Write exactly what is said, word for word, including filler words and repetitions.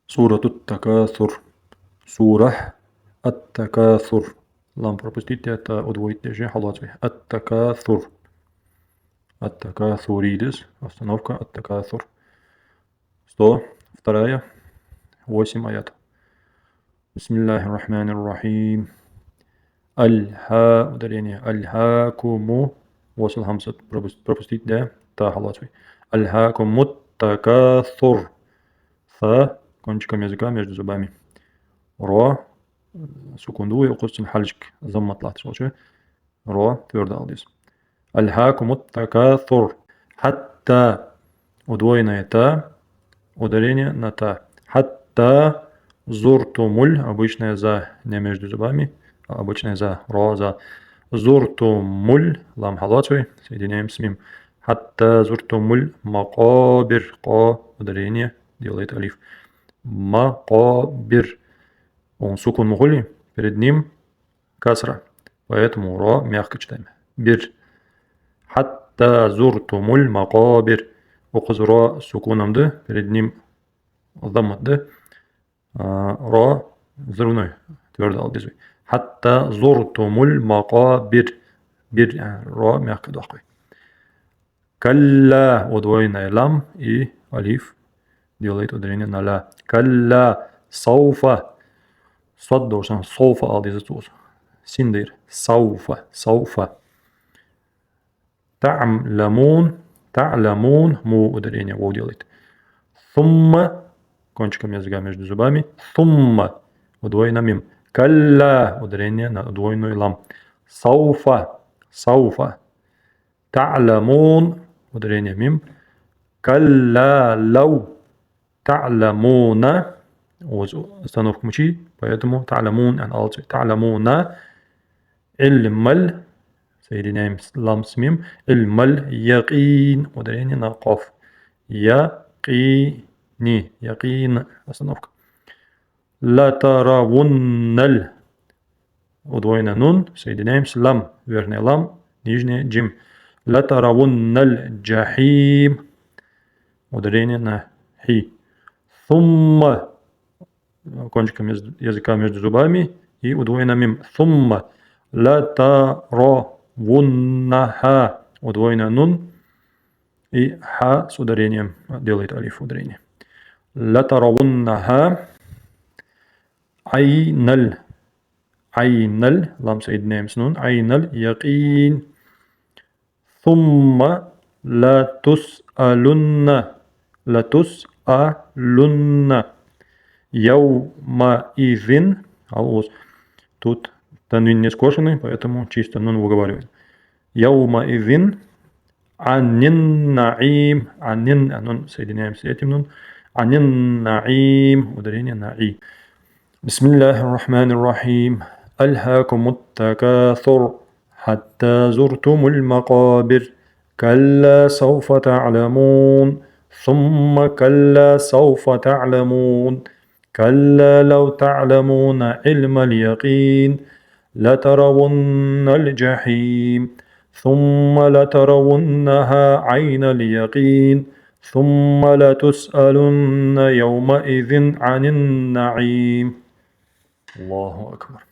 سورة التكاثر. سورة التكاثر. Лам пропустить де, та удвоить де, же хьалоац вай. التكاثر. التكاثر да из, остановка, التكاثر. Сто вторая, восемь аят. بسم الله الرحمن الرحيم. الها, ударение, ألهاكم, васл хьамсат пропус-, пропустить де, та хьалоац вай. ألهاكم التكاثر. Ха кончиком языка между зубами. Ро, сукун да вай, укхаза цун хьалхашка заммат латташ волча, ро твёрдо ала деза. ألهاكم التكاثر. حتى. Удвоенная та. Ударение на та. حتى زرتم الь. Обычная за не между зубами, а обычная за, ро, за. زرتم الь. Лам хьалоац вай. Соединяем с мим. حتى زرتم المقابر. Къо. Ударение делает алиф. مقابر. Он сукун ма хулий, перед ним касра. Поэтому ро мягко читаем. بر. حتى زرتم المقابر. Укхаза ро сукуном да, перед ним заммат да. А, ро взрывной, твёрдо ала деза вай. حتى زرتم المقابر. بر, а, ро мягко доаккх вай. كلا, удвоенная лам и алиф делает ударение на ля. كلا سوف. Сод долча санна سوف ала деза цо. Син да ер. سوف, سوف. تعلمون, تعلمون, му ударение, вов делает. ثم, кончиком языка между зубами, ثم, удвоена мим. كلا, ударение на удвоенную лам. سوف, سوف. تعلمون, ударение мим. كلا لو تعلمون. Оз остановка мичай, поэтому تعلمون аьнна алац вай. تعلمون علم الь, соединяем с-, лам с мим, علم اليقين, ударение на къоф. يقين, يقين, остановка. لترون الь. Удвоенная нун, соединяем с лам, верхняя лам, нижняя джим. لترون الجحيم. Ударение на хи. ثم, кончиком яз-, языка между зубами и удвоена мим. ثم لترونها. Удвоена нун и ха с ударением делает алиф ударение. لترونها عين الь. عين الь, лам соединяем с нун. عين اليقين. ثم لتسألن, لتسألن يومئذ, алос. Тут танвин не скошенный, поэтому чисто нун выговариваем. يومئذ عن النعيم. عن, а, нун соединяем с этим нун. عن النعيم. Ударение на и. بسم الله الرحمن الرحيم. ألهاكم التكاثر حتى زرتم المقابر. كلا سوف تعلمون. ثم كلا سوف تعلمون. كلا لو تعلمون علم اليقين. لترون الجحيم. ثم لترونها عين اليقين. ثم لتسألن يومئذ عن النعيم. الله أكبر.